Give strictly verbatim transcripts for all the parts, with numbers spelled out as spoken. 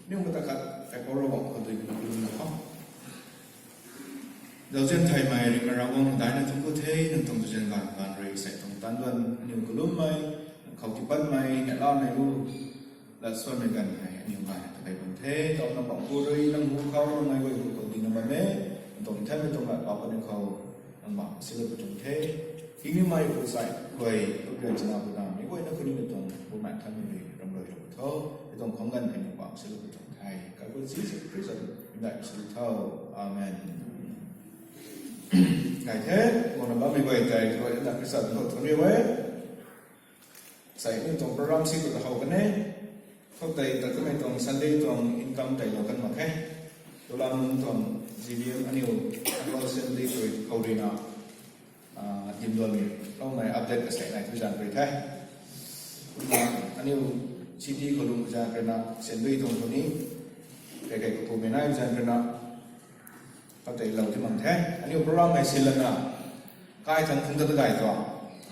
Aniu mata khat kaipouc Ravguangc khou dui na kalum na khou. Zauzian thaymei ri Ravguangc daina thungc ku the, nang tuang zauzian ganv ganv rui sei tuang tan duan aniu kalummei, khou tiipatmei, neihlamei lu, lat suanmei ganv hei aniu ganv ta kai bam the, tau nang bam ku rui, nang hu khou, nang mei guay hu khou dui na bam e, nang tuang thaymei tuang lat pau kaniw khou, nang bam si lu patuang the. Hingmei pu sai guay, pu rian chana pu dam, mi guay na kuni na tuang, bu man thaymei rui, ram rui ram tho, mi tuang khang ganv hei nang bam si lu patuang the. Kaipouc Jisu Khrista, ndai si lu tho. Amen. Ngai the, kona bammei guay tei, kua na Khrista tuang thon ri e. Sai aniu tuang program si tu ta how kan e. Khou tei ta kamei tuang Sunday tuang income tei lou kan mak khe. Tulam nung tuang G B M aniu annual assembly tu how rui na, ah, dim duan mi, loumei update kasei nai tu zan rui the. Kumna aniu city khou lung zan rui na, assembly tuang tu ni, kai kai kapu mei nai zan rui na, Khou tei lou ti mang the. Aniu program hei silana, kai thang thung ta gay tuang.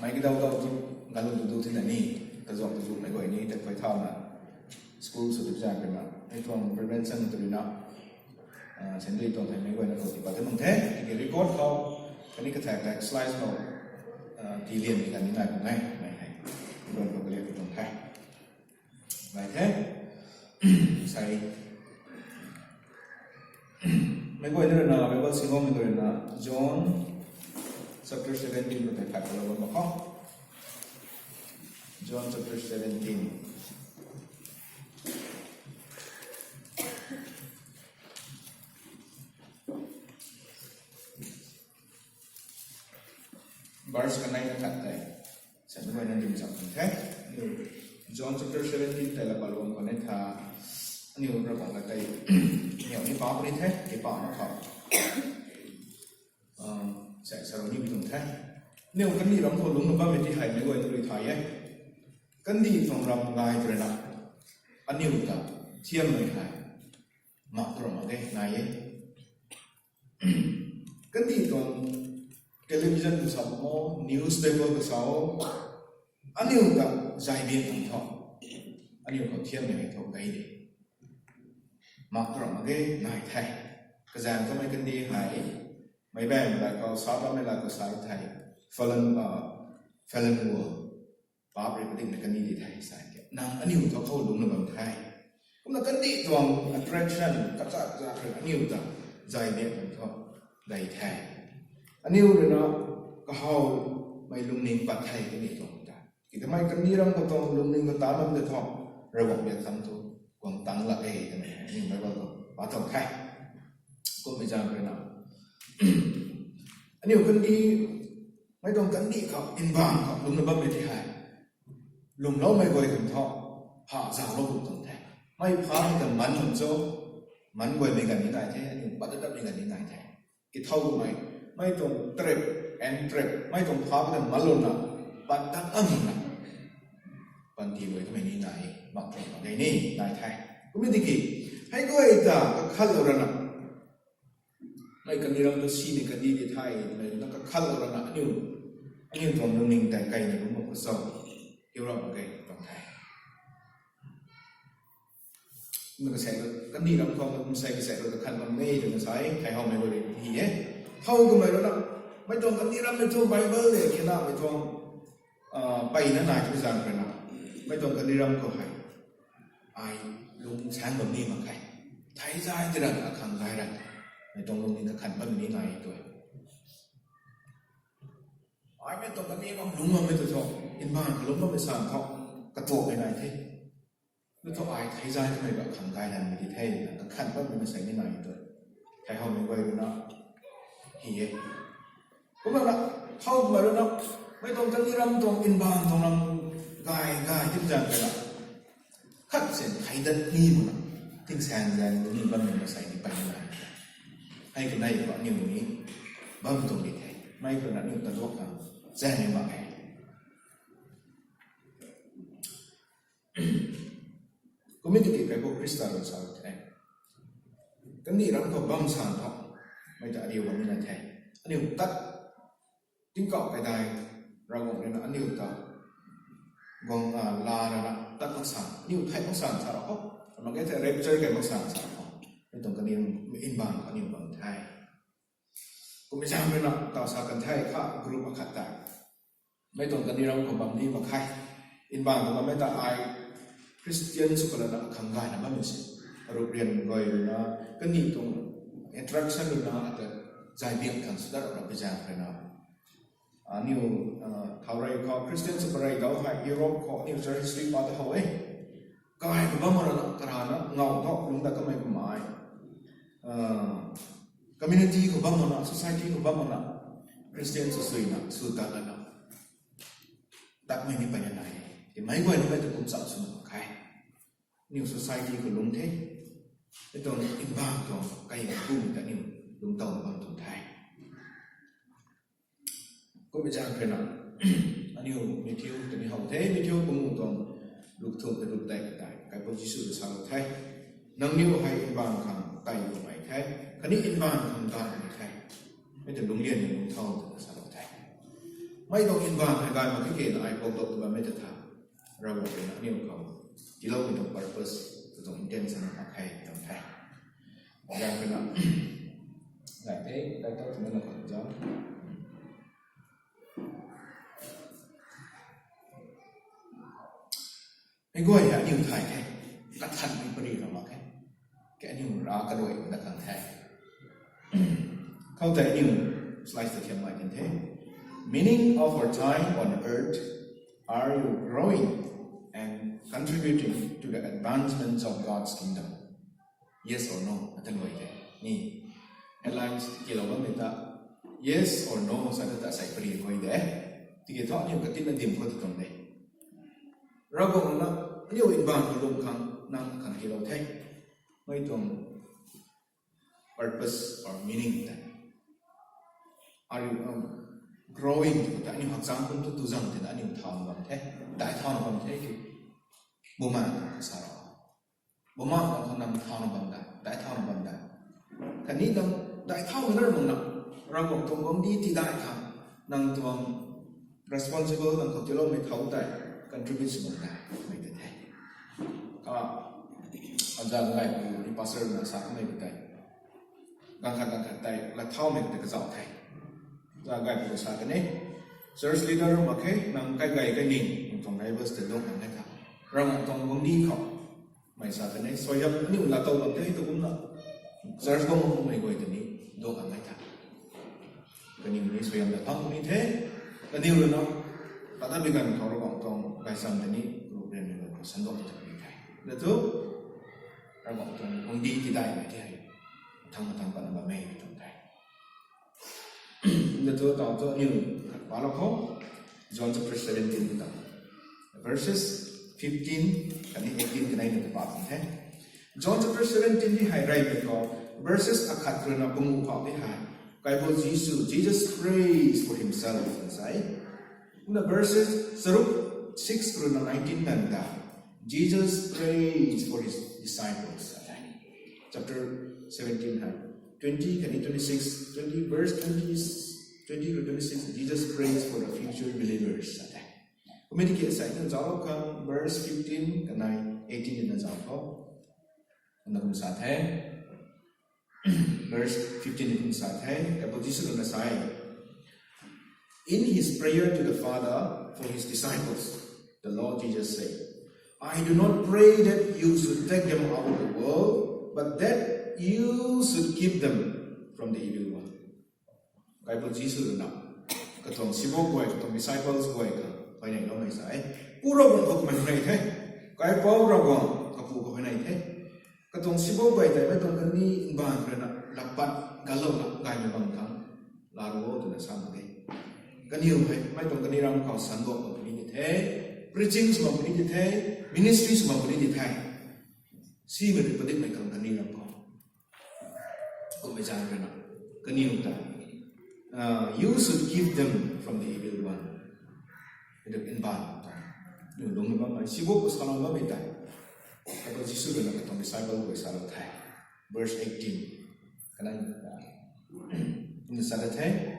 Mei ki dau dau tu, galu tu du tina ni, ta zuak ta zuak mei guay ni, ta khui thau na. School sw tu zan rui na. Mei tuang prevention tu rui na. Ah, Sunday tuang thei mei guay na khou ti pat te mang the. Tiki record khou, kani ka thak thak slides khou, ah, ti lian ni kan ni nai pu nai, mei hei. Mei guay khou ka lian pu tuang the. Ngai the. Sai. Mei guay na rui na, Bible singom mei guay na, John chapter seventeen khou tei khat lou bam khou. John chapter seventeen. Verse kanei na khat tei. Sa mei guay na dim cham kan the. Aniu John chapter seventeen tei la paluang khou ni tha. Aniu Ravguangc la tei. Aniu ni pa puni the, ni pa na khou. Um, sa, sa rou ni bi tuang the. Aniu kandih ram khou lungna bammei ti hei mei guay na rui thay e. Kandih tuang ram ngai tu rui na. Aniu ta thiammei hei. Mak tu ram mak e, nai e. Kandih tuang television khou sa o, newspaper khou sa o, aniu ta zay biak tuang tho. Aniu khou thiammei hei tho gay de. Mak tu ram mak e, nai the. Kazanc kamei kandih hei, mei bam la khou, sa bammei la khou sa the. Fallen, ah, fallen world. Paap rui padikna kandih di the sa ke. Nang aniu thu khou lungna bam the. Kumna kandih tuang attraction, kachat kachat rui aniu ta zay biak tuang thu dai the. Aniu rui na kahawmei lungning pat the kandih tuang ta. Ki kamei kandih ram khou tuang lungning khou ta bam de thu, Ravguangc biak thangc thu guang tang lak e twmei aniu Bible khou pa tuang the. Kummei zaeng rui na. Aniu kandih, mei tuang kandih khou, inbang khou lungna bammei ti hei. Lwmloumei guay khang thu, pha zauclou kum tuang the. Mei pha hei ta man lam cho, man guaymei ganv ni nai the, aniu pat dat datmei ganv ni nai the. Ki thow mei, mei tuang trip, and trip, mei tuang pha ta man luna, pat dat am na. Panty guay kamei ni nai, mak tuang mak gay ni, nai the. Kummei tiki, hei guay ta, kakhatlou rana. Mei kandih ram tu simei kandih di the, mei na kakhatlou rana aniu, aniu tuang lungning tei kaina kum mak khou cho, kiu ram mak gay tuang the. Na kasei, kandih ram khou, na kum sei kasei rui kakhan bam e, twna sa e, thei howmei rui hi e. Thow kamei rui na, mei tuang kandih ram mei tuang Bible le, kina mei tuang, ah, peyna nai tu zaeng rui na. Mei tuang kandih ram khou hei. Ai lung saeng bam ni mak khe. Thei zay ti ran, akhang gay ran. Mei tuang lungning kakhan bam ni nai tu. Ai mei tuang kandih ram lung bammei tu thu. Inbang khou lung bammei san thu. Katuakmei nai the. Lu thu ai thei zay kamei ba khang gay ran mei ti the, kakhan bam ni na sei ni nai tu. Thei howmei guay rui na. Hi e. Kumna na, thow kamei rui na, mei tuang kandih ram tuang inbang tuang ram gay gay ti zaeng rui na. Khat sen thei dat ni mu na, tingsaeng zaeng ni bam ni na sei ni peyna nai. Hei kanei khou aniu ni, bam tuang di the, mei khou na aniu ta duak khang, zaeng ni mak e. Kummei tiki Kaipu Khrista rui sa the. Kandih ram khou bam san thu, mei ta ariu bam ni na the. Aniu tat, tingkauh kaidai, Ravguangc rui na aniu ta, guang, ah, la rana, tat mak san, aniu thei mak san sa ra khou. Mak e the rapture kai mak sang sa khou. Mei tuang kaniw, mei mbaanv kaniw bam the. Kum e zang rui na taw sa kan the kha group akhat ta. Mei tuang kaniw ram khou bam ni mak khe. Mbaanv ta bam e ta ai Christian sw kalana khang gayna bam si. Arup rian gay rui na, kaniw tuang attraction rui na, ata zai biak khang sw dat rap pi zang rui na. Aniu, ah, thau rei khou Christian sw parei dau hei Europe khou aniu church history pa ta how e. Kai khou bam mana, karana, ngau thau lung da kamei kumai. Ah, community khou bam mana, society khou bam mana, Christian sw sui na, sw ta lana. Dak mei ni pai na nai. Ti mei guay ni mei ta kum chap sw na khe. Aniu society khou lung the. Mei tuang mbaanv tuang kai khou mi ta aniu lung tau bam tuang the. Kum e zang rui na, aniu Matthew ta ni how the, Matthew bung tuang luk thum ta luk dai ta dai, Kaipu Jisu ta salou the. Nangniw hei mbaanv khang tai lung mei the, khatni mbaanv khang gay mei the. Mei ta lungclian ni lung thau ta salou the. Mei tuang mbaanv hei gay mak khe na ai pok dok tu bam mei ta tha. Ravguangc rui na aniu khou tiiloumei tuang purpose, tu tuang intention mak khe tuang the. Zang rui na, gay the, gay tau twmei na khou zang. Hei guay hei aniu thay the, kathanmei pary ra mak khe. Khe aniu ra karuai da khang the. Khou tei aniu slide ta thiam mai kan the. Meaning of our time on earth, are you growing and contributing to the advancements of God's kingdom? Yes or no? Atan guay the. Ni headlines kilou bammei ta yes or no sa ta sai pary guay de. Tiki thu aniu katina dim khou ta tuang de. Ravguangc na, aniu mbaanv khou lung khang nang khang kilou the. Mei tuang purpose or meaning ta. Are you, um, growing? Ta aniu hakchang kum tu tu zang tina aniu thau na bam the. Dai thau na bam the ki. Bumaengh tuang sa ra. Bumaengh tuang khou nang thau na bam dai, dai thau na bam dai. Khatni nang dai thau na bam na, Ravguangc tuang guangcdic tidai khang, nang tuang responsible nang khou tiiloumei thau tei contribute sw bam dai, mei ta the. Ka, anza gay pu ni pastor na sa kamei ta tei. Ganv khat ganv khat tei la thaumei ta kazauh the. Za gay pu sa kan e. Church leader mak khe, nang kai gay kai ning, nang tuang neighbors ta dong nang e tha. Ravguangc tuang guangcdic khou. Mei sa kan e, suaihiam aniu la tow bam the tu kumna. Church bam mak mei guay ta ni, dong nang e tha. Kaniw ni suaihiam ta phang ni the, kaniw rui na, tata bi ganv khou Ravguangc tuang gaychamv ta ni, group rian ni guay khou sandok ta ni the. Na tu, Ravguangc tuang guangcdic tidai mei the hei. Thang thang patna bam e tuang the. Na tu taw tu aniu khat palou khou, John chapter seventeen ta. Verses fifteen, khatni eighteen kanei na ta pa kan the. John chapter seventeen ni hei rey mei khou, verses akhat rui na pangu khou ni hei. Kaipu Jisu, Jesus prays for himself, kan sa e. Kumna verses charuk, six rui na nineteen ngan ta, Jesus prays for his disciples, sa the. Chapter seventeen hei, twenty khatni twenty-six, twenty verse twenty, twenty to twenty-six, Jesus prays for the future believers, sa the. Kumna tiki sa e, zauc khang verse fifteen kanei eighteen na zauc khou. Kumna kum sa the. Verse fifteen kum sa the, Kaipu Jisu rui na sa e. In his prayer to the Father for his disciples, the Lord Jesus said, "I do not pray that you should take them out of the world, but that you should keep them from the evil one." Kaipu Jisu rui na, katuang sibok guay, katuang disciples guay khang, huayney loumei sa e. Pu Ravguangc khou huayney the. Kaipouc Ravguangc, Kapu khou huayney the. Katuang sibok guay tei mei tuang kaniw mbaanv rui na, laa pat, galou na, gaymei bam khang, laa ru o twna sa mak e. Kaniw hei, mei tuang kaniw ram khou sandok bam puni di the, preaching sw bam puni di the, ministry sw bam puni di the. Simei rui padikmei khang kaniw ram khou. Kummei zaeng rui na, kaniw ta, uh, you should keep them from the evil one. Kaniw mbaanv ta, niw lungc bammei, sibok khou salou bammei tei, Kaipu Jisu rui na katuang disciple guay salou the. Verse eighteen. Kanan, uh, sa the.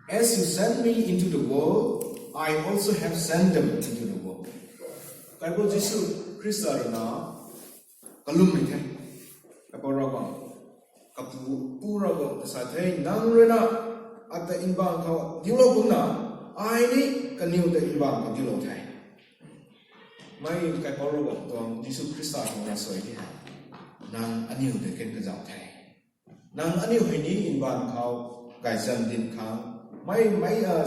As you send me into the world, I also have sent them into the world. Kaipu Jisu Khrista rui na, kalummei the. Kaipouc Ravguangc, kapu, Pu Ravguangc ta sa the, nang rui na ata mbaanv khou diulou kumna, ai ni kaniw ta mbaanv khou diulou the. Mei Kaipouc Ravguangc tuang Jisu Khrista tuang ravsuai di hei, nang aniw ta ken kazauh the. Nang aniw hei ni mbaanv khou gaychamv dinc khang, mei mei a,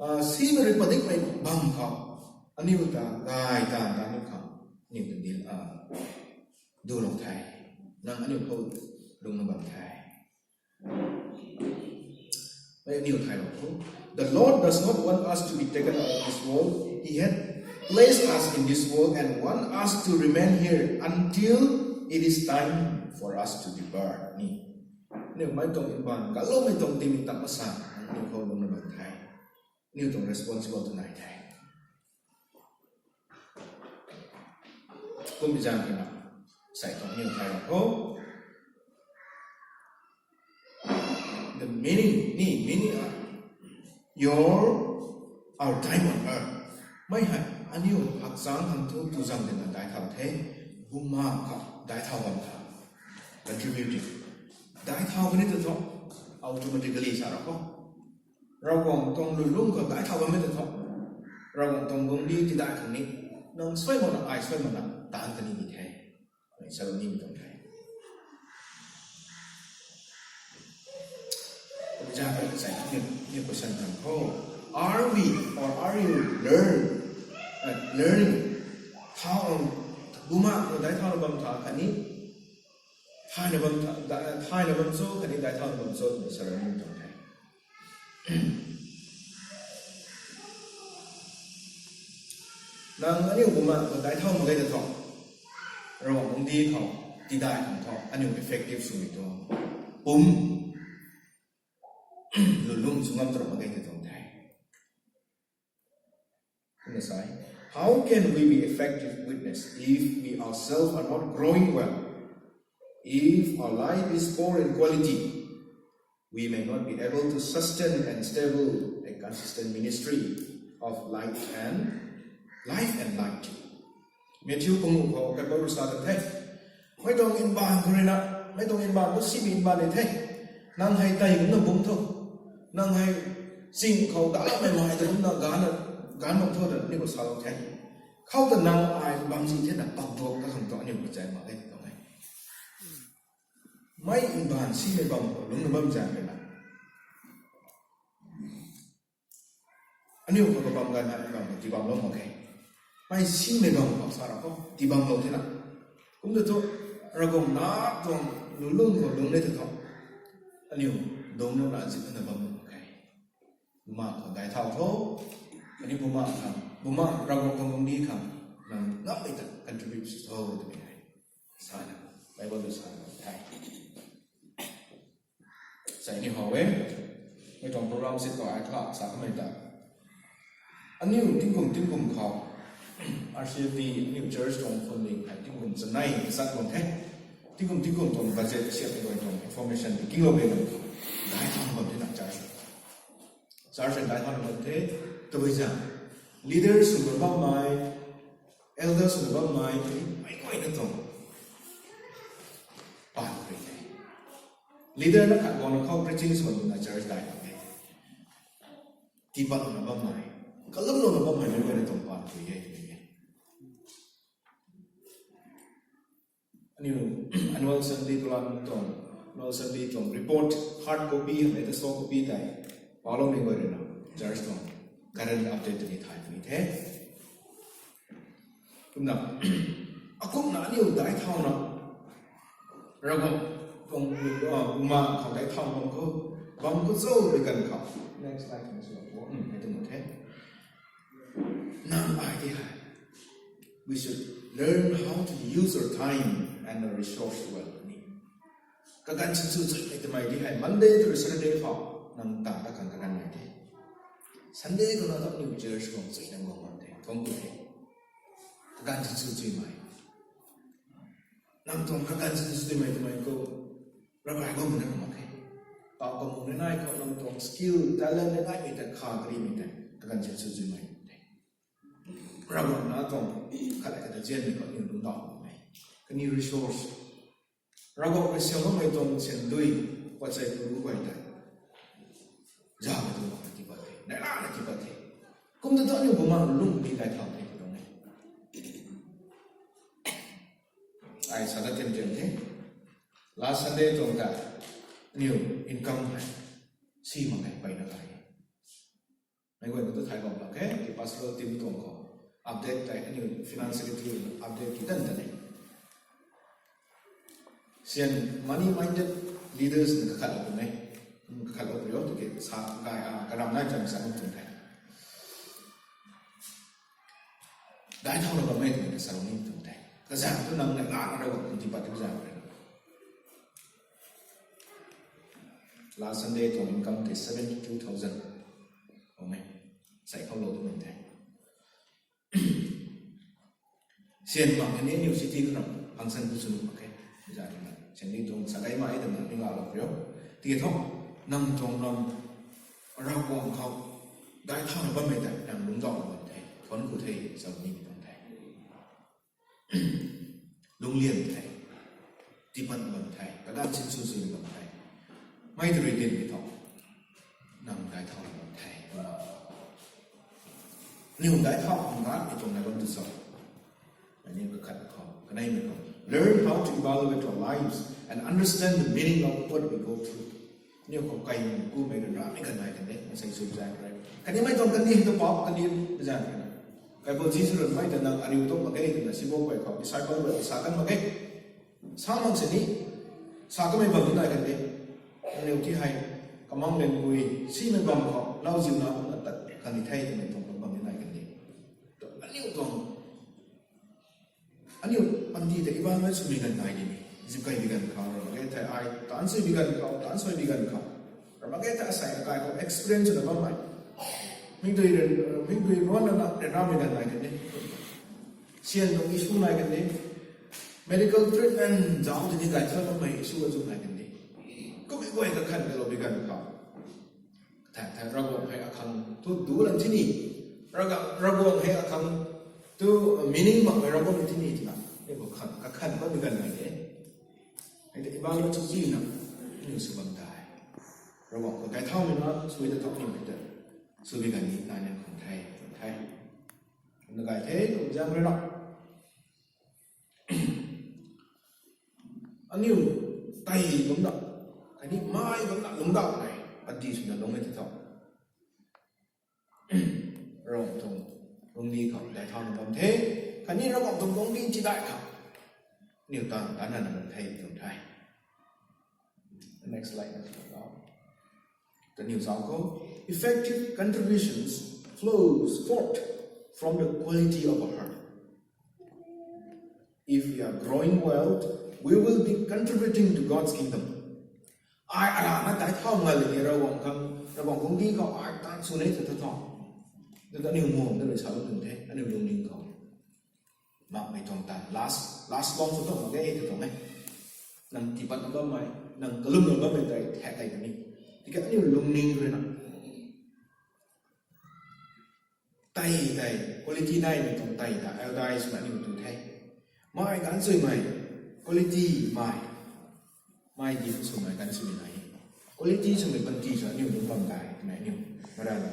a, simei rui padikmei bam khou, aniw ta gay taanv ta aniw khang, aniw ta din a, duclou the. Nang aniw khou lungna bam the. Mei aniw thaylou khou, the Lord does not want us to be taken out of this world. He had placed us in this world and want us to remain here until it is time for us to depart. Ni, aniw mei tuang mbaanv kaloumei tuang timei ta masa, aniw khou lungna bam the. Aniw tuang responsible tw nai the. Kum zaeng kha na, sai tuang aniw thaylou khou, the meaning, ni, meaning, uh, your, our time on earth. Mei hei, aniw hakchang khang thu, tu zaeng dina daic thau the, bumaengh khou daic thau bam tha, contributing. Daic thau kani ta thu, automatically sa ra khou, Ravguangc tuang lwnlung khou daic thau bammei ta thu, Ravguangc tuang guangcdic tidai khang ni, nang suai makna, ai suai makna, taanc kani ni the. Sa nimei tuang the. Kum zaeng kha na, sai ni, ni question khang khou, are we or are you learn, uh, learning how, bumaengh khou daic thau bam tha khatni, thayna bam tha, da-, thayna bam cho khatni daic thauna bam cho twmei sa nimei tuang the. Nang aniw bumaengh khou daic thau mak ge ta thu, Ravguangc guangcdic khou tidai khang thu aniw effective swmei tuang pum lwnlung sw ngam ta mak ge ta tuang the. Kumna sa e, how can we be effective witness if we ourselves are not growing well? If our life is poor in quality, we may not be able to sustain and stable a consistent ministry of light and life and light. Matthew panguh khou Kaipouc rui sa kan the, mei tuang mbaanv khou rui na, mei tuang mbaanv khou simei mbaanv ni the. Nang hei tei kumna bungc tho, nang hei ching khou dalammei mai ta kumna gaanc, gaanc bam tho ta aniw khou salou the. Khou ta nang ai bam si thena pakduak ta khang thu aniw khou chai mak e ta tuang e. Mei mbaanv simei bam khou lungna bam zaeng kha na, aniw khou kabam ganv hei bam khou tibamlou mak khe. Mei simei bam khou sa ra khou tibamlou thena, kumna thu Ravguangc na tuang lwnlung khou lungc le ta thu, aniw dungclou na zipna bam mak khe. Bumaengh khou daic thau tho, khatni bumaengh khang, bumaengh Ravguangc tuang guangcdic khang nang ngammei ta contribute sw tho twmei hei sana, Bible rui sana the. Sai ni how e, mei tuang program si khou ai kha sa kamei ta, aniw tingkum tingkum khou, R C F D aniw church tuang funding hei tingkum chanei sat bam the. Tingkum tingkum tuang budget siamhmei guay tuang information ti kinglou bam khou, daic thau bam thena church, church hei daic thau bam the. Tabui zaeng, leader swna bammei, elder swna bammei, meic guayna tuang paan rui the. Leader na khat guangna khou preaching sw bam twna church daic bam the. Tiibatna bammei, kalumlouna bammei meic guayna tuang paan rui e twmei e. Aniw annual assembly tuang, annual assembly tuang report, hard copy hei ta soft copy tei paloumei guay rui na church tuang current update tei thay puni the. Kumna, akumna aniw daic thauna, Ravguangc tuang, uh, bumaengh khou daic thau bam khou, bam khou cho rui ganv khou, next slide khang sw, hmm, hei tuang the. Nang ai di hei, we should learn how to use our time and our resource well ni. Kaganv sinsw chuimei twmei di hei, Monday to Saturday khou nang taanv ta khang kaganv nai the. Sunday khou na thu aniw church khou chuina guang bam the, thuanc ku the. Kaganv sinsw chuimei, nang tuang kaganv sinsw chuimei twmei khou Ravkai guangna mak khe. Taw kamung ni nai khou nang tuang skill, talent ni naimei ta kha karimei ta kaganv sinsw chuimei the. Ravguangc na tuang khat kata zianmei khou aniw lungcdauh mak e. kaniw resource, Ravguangc rui siam bammei tuang syan dui, pachai puru guay tei, zauhmei tuang tiipat the, naina tiipat the. Kum ta thu aniu bumaengh lungning daic thau the tuang e. Ai sa ta tiam tiam the. Last Sunday tuang ta aniu income hei si mak ge, mpeyna kai. Meic guayna tu thay bam lak khe, ki pastoral team tuang khou update tei aniu finance secretary update ki tan tan e. Syan money minded leaders na kakhat lou tuang e. Kakhat lou pui o, tiki sa kai a karam nai cham sa tuang the. Daic thauna bammei tuang ta sa ni tuang the. Kazanc tu nang na la na rau kum tiipat tu kazanc rui na. Last Sunday tuang income tei seventy two thousand. Ome. Sai khou lou tu nang the. Syan bang kani university khou function tu sunu mak khe. Za ni na. Syan ni tuang sa kai mai ta na ni nga lou pui o. Tiki thu nang tuang ram Ravguangc khou daic thauna bammei tei nang lungcdauh bam the, thuanc ku the, zauh ni bam the. Lungclian the, tiipat bam the, kaganv sinsw sw bam the. Mei tu rui dinmei thu nang daic thau bam the. Aniu daic thau bam ngamei tuang na bam tu sa. Aniu kakhat khou, kaneimei khou, learn how to evaluate our lives and understand the meaning of what we go through. Aniu khou kai kummei rui ramei ganv nai kan de, masei sw zang rui. Kani mei tuang kandih tu pau, kandih zang rui. Kai Paul Jisu rui mei ta nang ariu tuang mak ge twna sibok guay khou disciple guay sa kan mak ge. Sa mak sini, sa kamei bam ni nai kan de. Aniu ti hei kamang lenpui simei bam khou lauziuna kumna tat kan ni the twmei tuang bam ni nai kan de. Tu aniu tuang Aniu panty tei evaluate swmei ganv nai di ni. Zip kai bi ganv khou, ram mak ge thei ai taanc sui bi ganv khou, taanc sui bi ganv khou, ram mak ge thei asei akai khou experience na bammei, mingdui, mingdui ruanna na ryanramei ganv nai kan de. Syan tuang issue nai kan de. Medical treatment zauc tini gay thau bammei issue azu nai kan de. Kummei guay kakhan kalou bi ganv khou, thei thei Ravguangc hei akhang tu dulan tini, Ravguangc hei akhang tu meaning makmei Ravguangc tini twna, ni khou kakhan bam bi ganv nai de. Hei tei evaluate sw zina, ni sw bam tei, Ravguangc khou daic thaumei na sw ta thau nimei tei, sw bi ganv ni nai ni khang the, khang the. Kumna gay the, kum zang rui na, aniu tei kumna, khatni mei kumna lungcdauh nai, adi swna lung e ti tho. Ravguangc tuang lungning khou daic thauna bam the, khatni Ravguangc tuang lungning chidaih khou aniu taanv tanna bam the tuang the. Next slide, next slide. Kaniw zauc khou, effective contributions flows forth from the quality of a heart. If we are growing wealth, we will be contributing to God's kingdom. Ai arana daic thau ngalv le Ravguangc khang, Ravguangc lungning khou ai taanv sw ne tw tha tho. Tu aniu muang na rui sa lou tuang the, aniu lungning khou makmei tuang taanv, last, last long sw tuang mak ge tw tuang e. Nang tiipat na bammei, nang kalum na bammei tei thak kai puni. Tiki aniu lungning rui na, tei tei quality naimei tuang tei ta elders na aniu tu the. Mei ganv swmei, quality mei, mei di swmei ganv swmei nai, quality swmei panty sw aniu lung bam tei twmei aniu mara na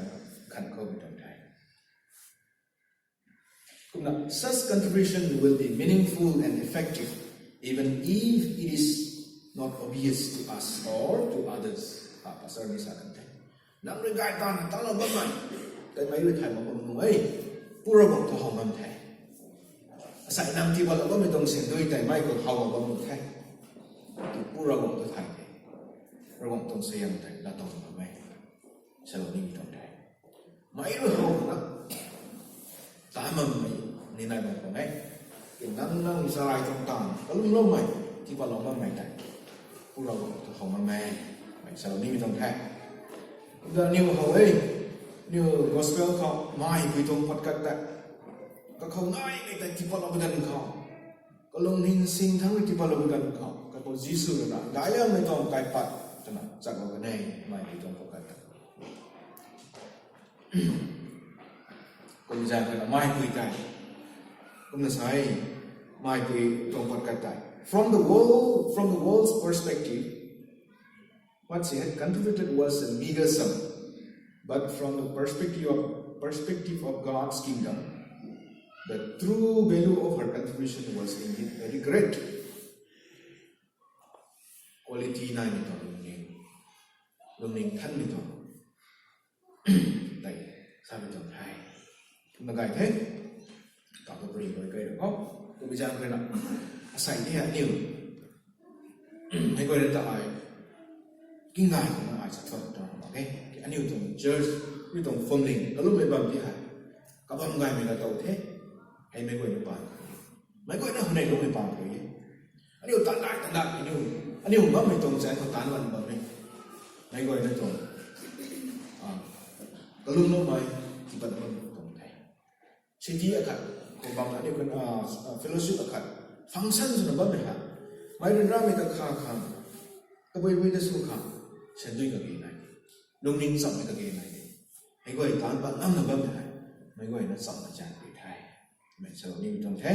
khan khou bi tuang the. Kumna, such contribution will be meaningful and effective, even if it is not obvious to us or to others. Ah, pastor ni sa kan the. Nang rui gay taanv tanglou bammei, kaimei rui thay mak bam nuh e, Pu Ravguangc tu how ngam the. Asei nang tiipatlou bammei tuang syan dui tei mei khou how ngam bam nuh the. Tu Pu Ravguangc tu thay the. Ravguangc tuang suaihiam tei lat tuang bam e. Salou nimei tuang the. Mei rui how na, taanv bammei ni nai bam khang e. Ki nang nang zay tuang taanv kalumloumei, tiipatlou bammei tei Pu Ravguangc tu how ngam e. Mei salou nimei tuang the. Kumna aniu how e, aniu gospel khou mei pui tuang pat kat tei, kakhou naimei tei tiipatlou bi ganv khou, kalungning sing thangc rui tiipatlou bi ganv khou, Kaipouc Jisu rui na gayliangmei tuang kaipat twna chaklou kan e, mei pui tuang pat kat tei. Kum zaeng khou na mei pui tei kumna sa e, Mai pui tuang pat kat tei. From the world, from the world's perspective, what she had contributed was a meager sum. But from the perspective of, perspective of God's kingdom, the true value of her contribution was indeed very great. Quality nai ni tuang lungning, lungning than ni tuang. Tei, sa ni tuang the. Kum na gay the. Tau tu pari koi kai rau. Kum bi zang kai na. Asai ni ha niu. Hei koi na ta ai. King nai na ai sa tuang tuang. Okay. Aniu tuang church, aniu tuang family, kalum mei bam di hai. Kabam gay mei na tau the. Hei mei koi na pan. Mei koi na hunei lung mei pan koi. Aniu tan dai tan dai aniu, aniu bammei tuang chaeng khou tan wan bammei. Mei guay na tuang, ah, kalum loumei, tipat bammei tuang the. City akhat khou bam aniu kan, ah, fellowship akhat, function swna bammei ha. Mei ryanramei ta kha khang, tabui bui ta sw khang, sandui kage nai, lungning chammei kage nai. Mei guay tan pat ngam na bammei ha. Mei guay na chamna chan pui the. Mei sa ni tuang the.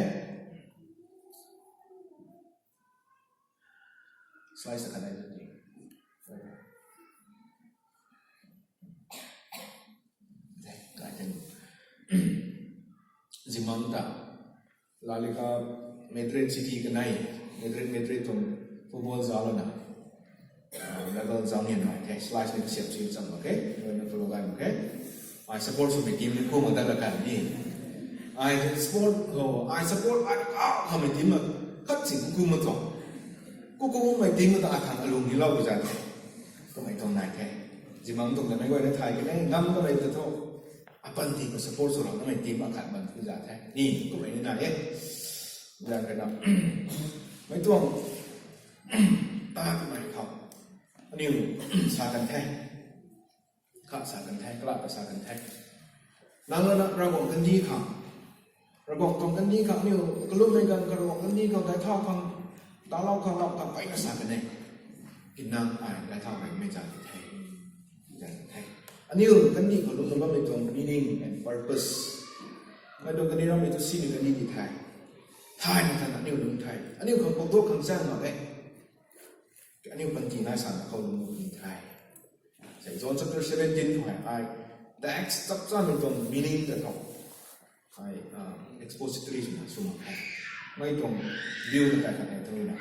Slide sa kanei tu ni. Zimang ta. Lalika Madrid City kanei. Madrid, Madrid tuang football zalou na. Ah, level zang ni nai the. Slide ni siap si cham, okay? Ngai na follow gay, okay? Ai support sw mei team ni kum ta la kan ni. Ai support ho, ai support ai ka ka mei team ma kat sing kum ma tuang. Ku ku mei team ma ta ai thang alung ni lau zat the. Tumei tuang nai the. Zimang tuang ta mei guay na thay kanei, ngam kamei ta thu. Apan team ma support sw lau kamei team akhat man ku zat the. Ni, tumei ni nai e. Zat kana. Mei tuang. Ta kamei khou. Aniu sa kan the. Kha sa kan the, kala ta sa kan the. Nang na Ravguangc kandi khang. Ravguangc tuang kandi khang aniu, kalum mei ganv khou Ravguangc kandi khou dai thau khang, dalau khang, lau khang, peyna sa kan e. Kinang ai, dai thau mei, mei zan the. Zan the. Aniu kandi khou lung na bammei tuang meaning and purpose. Mei tuang kandi rammei tu simei kandi di the. Thay na than aniu lung the. Aniu khang pau duak khang chang mak e. Aniu panty nai sa na khou lung ni the. Sai John chapter seventeen khou hei ai text chap cha mei tuang meaning ta thau. Ai, ah, expository swna sw mak the. Mei tuang view na kai khat nai thau na.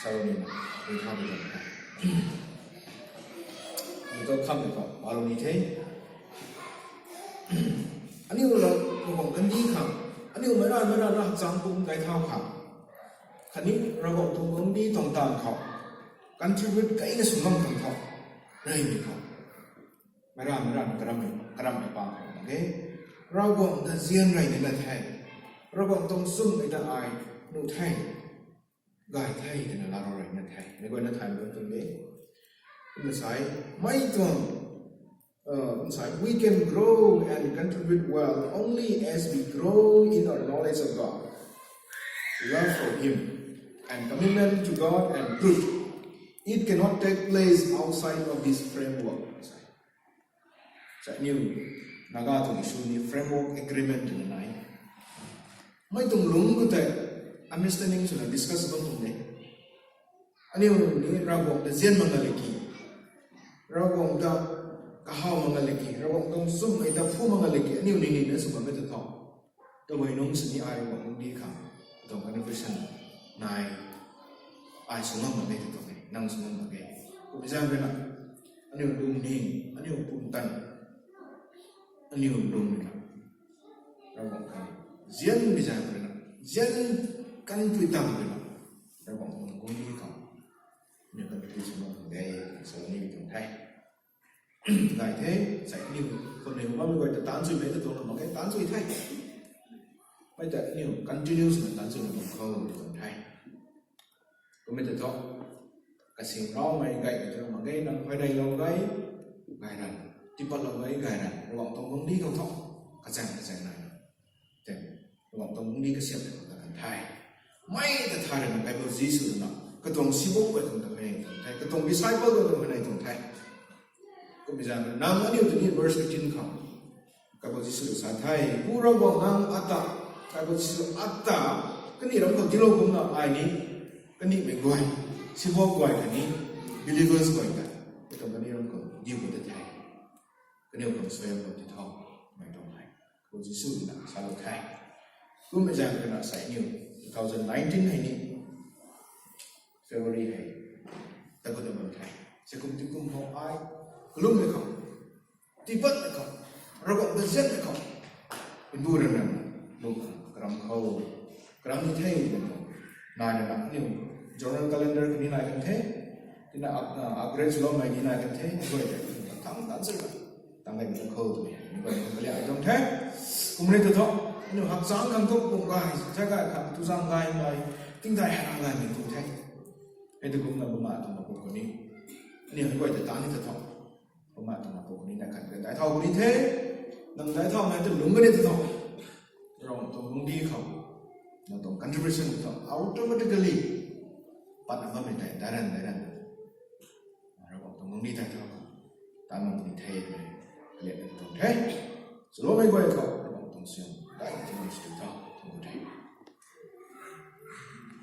Sa ni na, ni thau ni na. Ni tu kham ni khou, baro ni the. Aniu la, Ravguangc kandi khang. Aniu mei ra, mei ra, ra chang kum dai thau khang. Khatni Ravguangc tuang lungdi tuang taanv khou contribute kaina sw ngam khang khou, reymei khou, meic ra meic ra karam mei, karam mei pa khou mak ge. Ravguangc ta zian rey ni na the. Ravguangc tuang sum mei ta ai nuh the. Gay the twna laa rou rey na the. Meic guayna thay bam tuang de. Kumna sai, mei tuang Uh, we can grow and contribute well only as we grow in our knowledge of God, love for Him, and commitment to God and truth. It cannot take place outside of this framework. Sa niu Naga tuang issue ni framework agreement twna nai. Mei tuang lungc khou tei understanding swna discuss bam tuang de. Aniu ni Ravguangc ta zian mak nga leki, Ravguangc ta kahaw mak nga leki, Ravguangc tuang sum mei ta phu mak nga leki, aniu ni ni na sw bammei ta tho. Tabui nungc sini ai Ravguangc nungc di khang tuang contribution nai, ai sw ngam mak ge ta tuang e, nang sw ngam mak ge. Kumna zan rui na, aniu lungning, aniu pumtan, aniu lung rui na, Ravguangc khang zian bi zan rui na, zian kan pui tam rui na, Ravguangc tuang kung di khang aniu kan pui sw ngam mak ge, sa ni tuang the. Nai the, sai aniu khou ni bammei guay ta taanc chuimei ta tuang mak ge, taanc chui the. Mei ta aniu continuous na taanc chuina tuang khou tuang the. Kummei ta thu, kasing raumei gay ka tuang mak ge, nang huayneylou gay, gay ran, tipatlou gay, gay ran, Ravguangc tuang guangcdic khou thu, kachaeng kachaeng nai na. Te, Ravguangc tuang guangcdic kasiamh ta kan the. Mei ta thay rana Kaipu Jisu rui na, katuang sibuk guay khang ta huayney tuang the, katuang disciple guay khang huayney tuang the. Kummei zan nang aniu ta ni verse eighteen khou Kaipu Jisu rui sa the, Pu Ravguangc nang ata, Kaipu Jisu ata, Kaniw ram khou dinclou kumna ai ni, kaniw mei guay, sibau guay khatni believers guay ta, katuang kaniw ram khou diu khou ta the. Kaniw khang suaihiam khou ti tho, mei tuang hei. Kou Jisu na salou the. Kummei zaeng kana sei niw, two thousand nineteen hei ni, February hei, tagut na bam the. Sei kum ti kum khou ai, kalum mei khou, tipat na khou, Ravguangc ta zan na khou, indu ran ran, lung khang, karam khou, karam ni the, lung khang. Nai na na, niw, journal calendar kani nai kan the, tina up-, uh, upgrade swloumei ni nai kan the, guay ta, thang tan sir na, tang kan khou tu ni, ni guay khang kaliak tuang the. Kum ni tu tho, niw hakchang khang tu kum gay, sa gay khang, tu zang gay mei, tingdai hei rang gay mei tu the. Hei tu kumna buma tuang kum kani, niw hei guay ta tan ni tu tho. Kumna tuang pu ni na khat ka dai thau ni the. Nang dai thau na tu lung ka ni tu tho. Ravguangc tuang lungdi khou, nang tuang contribution khou automatically pat na bammei tei dairan dairan, Ravguangc tuang lungdi dai thau khou tan nang ni the twmei kaliak na tuang the. Swloumei guay khou Ravguangc tuang siam dai tuang si tho tuang the.